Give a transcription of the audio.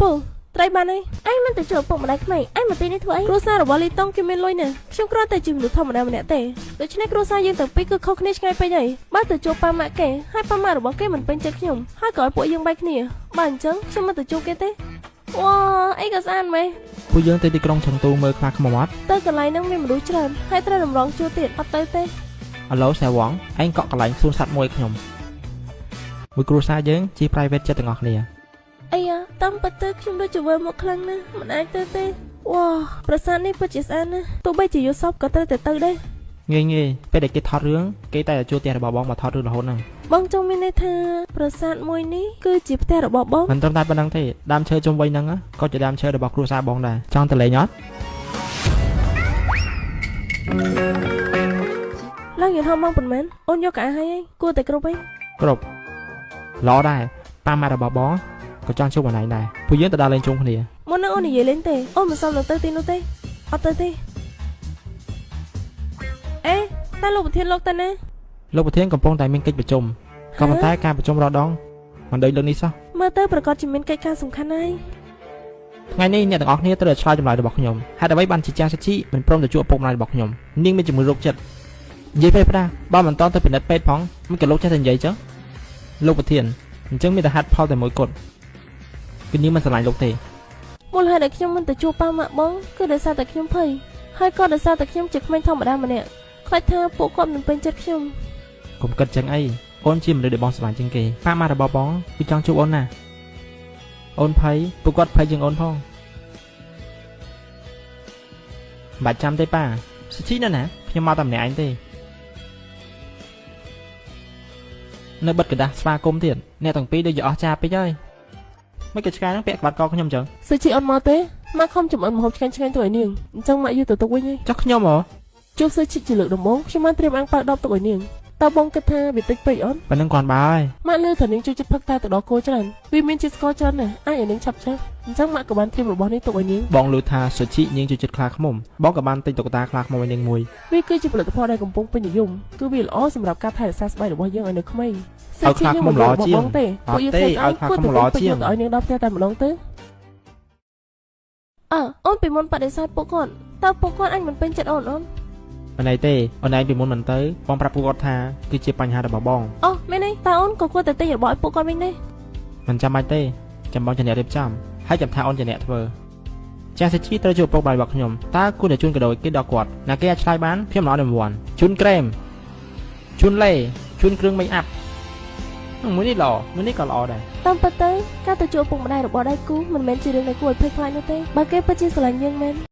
ពូត្រីបានហើយអញមិនទៅជួបឪពុកម្ដាយក្មេកអញមកទីនេះធ្វើអីគ្រួសាររបស់លីតុងគេមានលុយណាស់ខ្ញុំគ្រាន់តែជាមនុស្សធម្មតាម្នាក់ទេដូច្នេះគ្រួសារយើងទាំងពីរគឺខុសគ្នាឆ្ងាយពេកហើយបើទៅជួបប៉ាម៉ាក់គេហើយប៉ាម៉ាក់របស់គេមិនពេញចិត្តខ្ញុំហើយក៏ឲ្យពួកយើងបែកគ្នាបើអញ្ចឹងខ្ញុំមិនទៅជួបគេទេវ៉ាអីក៏ស្អាតម៉េះ ពួកយើងទៅទីក្រុងឆឹងទូមើលខ្លាឃ្មុំអត់ ទៅកន្លែងហ្នឹងមានមនុស្សច្រើនហើយត្រូវតម្រង់ជួរទៀតអត់ទៅទេ ឥឡូវសែវងឯងកក់កន្លែងសួនសត្វមួយខ្ញុំមួយគ្រួសារយើងជា private ចិត្តទាំងអស់គ្នា អីយ៉ាតាមពិតទៅខ្ញុំដូចជាវើមកខ្លាំងណាស់មិនអាចទៅទេវ៉ាប្រាសាទនេះពិតជាស្អាតណាស់ទោះបីជាយល់សពក៏ត្រូវតែទៅដែរ ងាយងាយពេលដែលគេថតរឿងគេតែតែជួលផ្ទះរបស់បងមកថតរឿងរហូតហ្នឹង បងចង់មានន័យថាប្រាសាទមួយនេះគឺជាផ្ទះរបស់បង មិនត្រឹមតែប៉ុណ្្នឹងទេដើមឈើជុំវិញហ្នឹងក៏ជាដើមឈើរបស់គ្រួសារបងដែរចង់ទៅលេងអត់ ឡើងយន្តហោះម៉ោងប៉ុន្មានអូនយកកៅអៅហើយឯងគួរតែគ្រប់ឯង គ្រប់ល្អដែរប៉ាម៉ាក់របស់បងក៏ចង់ជួបអនឯងដែរពួកយើងទៅដើរលេងជុំគ្នា មុននឹងអូននិយាយលេងទេអូនមិនសមនឹងទៅទីនោះទេអត់ទៅទេអេតែលោកប្រធានលោកទៅណា លោកប្រធានកំពុងតែមានកិច្ចប្រជុំក៏ប៉ុន្តែការប្រជុំរាល់ដងមិនដូចលើកនេះសោះ មើលទៅប្រកាសជាមានកិច្ចការសំខាន់ហើយ ថ្ងៃនេះអ្នកទាំងអស់គ្នាត្រូវតែឆ្លើយចម្លើយរបស់ខ្ញុំហេតុអ្វីបានជាចាស់សិទ្ធិមិនព្រមទៅជួបឪពុកម្ដាយរបស់ខ្ញុំនាងមានជំងឺរោគចិត្តនិយាយពេលផ្ដាស់បើមិនតន់ទៅពិនិត្យពេទ្យផងមិនក៏លោកចេះតែនិយាយចឹងលោកប្រធានអញ្ចឹងមានតែហេតុផលតែមួយគត់គឺនាងមិនស្រឡាញ់លោកទេ មូលហេតុដែលខ្ញុំមិនទៅជួបប៉ាម៉ាក់បងគឺដោយសារតែខ្ញុំភ័យហើយក៏ដោយសារតែខ្ញុំជាក្មេងធម្មតាម្នាក់ខ្លាចថាពួកគាត់មិនពេញចិត្តខ្ញុំ កុំគិតចឹងអីអូនជាមនុស្សដែលបងស្រឡាញ់ជាងគេប៉ាម៉ាក់របស់បងគឺចង់ជួបអូនណាស់អូនភ័យពួកគាត់ភ័យជាងអូនផងមិនបាច់ចាំទេប៉ាសុជីនៅណាខ្ញុំមកតែម្នាក់ឯងទេនៅបិទក្រដាសស្វាគមន៍ទៀតអ្នកទាំងពីរដូចជាអស់ចាពេកហើយមិនក៏ឆ្កែហ្នឹងពាក់ក្បាត់កខ្ញុំចឹង សុជីអត់មកទេម៉ាក់ខំចំអិនម្ហូបឆ្ងាញ់ឆ្ងាញ់ទៅឲ្យនាងអញ្ចឹងម៉ាក់យកទៅទុកវិញហី ចុះខ្ញុំហ៎ ជួបសុជីជាលើកដំបូងខ្ញុំបានត្រៀមអាំងប៉ាវ10ទុកឲ្យនាងតើបងគិតថាវាតិចពេកអត់ ប៉ណ្ណឹងគាត់បើហើយ ម៉ាក់លឺថានាងចូលចិត្តផឹកតែទឹកដោះគោច្រើនវាមានជាតិស្ករច្រើនណាស់អាចឲ្យនាងឆាប់ចាស់អញ្ចឹងម៉ាក់ក៏បានត្រៀមរបស់នេះទុកឲ្យនាង បងឮថាសុជីនាងចូលចិត្តខ្លាឃ្មុំបងក៏បានទិញតុក្កតាខ្លាឃ្មុំឲ្យនាងមួយ វាគឺជាផលិតផលដែលកំពុងពេញនិយមគឺវាល្អសម្រាប់ការថែរក្សាស្បែករបស់យើងឲ្យនៅក្មេង ឲ្យខ្លាឃ្មុំល្អជាង បងទេ អត់ទេឲ្យខ្លាឃ្មុំល្អជាង ទៅឲ្យនាងដល់ផ្ទះតែម្ដងទៅ អើអូនពីមុនបដិសេធពួកគាត់តើពួកគាត់អាចមិនពេញចិត្តអូនអូន មិនអីទេអូនឯងពីមុនមិនទៅបងប្រាប់ពួកគាត់ថាគឺជាបញ្ហារបស់បង អូមែនទេតើអូនក៏គួរតែទិញរបស់ឲ្យពួកគាត់វិញដែរ មិនចាំបាច់ទេចាំបងជាអ្នករៀបចំហើយចាំថាអូនជាអ្នកធ្វើចាស់សិជីត្រូវជួបឪពុកម្ដាយរបស់ខ្ញុំតើគួរតែជូនកាដូឲ្យគេដល់គាត់ណាគេអាចឆ្លើយបានខ្ញុំមិនអត់រង្វាន់ជូនក្រែមជូនលេជូនគ្រឿងមេកអាប់មួយនេះល្អមួយនេះក៏ល្អដែរ តាមពិតទៅការទៅជួបឪពុកម្ដាយរបស់ដៃគូមិនមែនជារឿងដែលគួរឲ្យភ័យខ្លាចនោះទេបើគេពិតជាស្រឡាញ់យើងមែន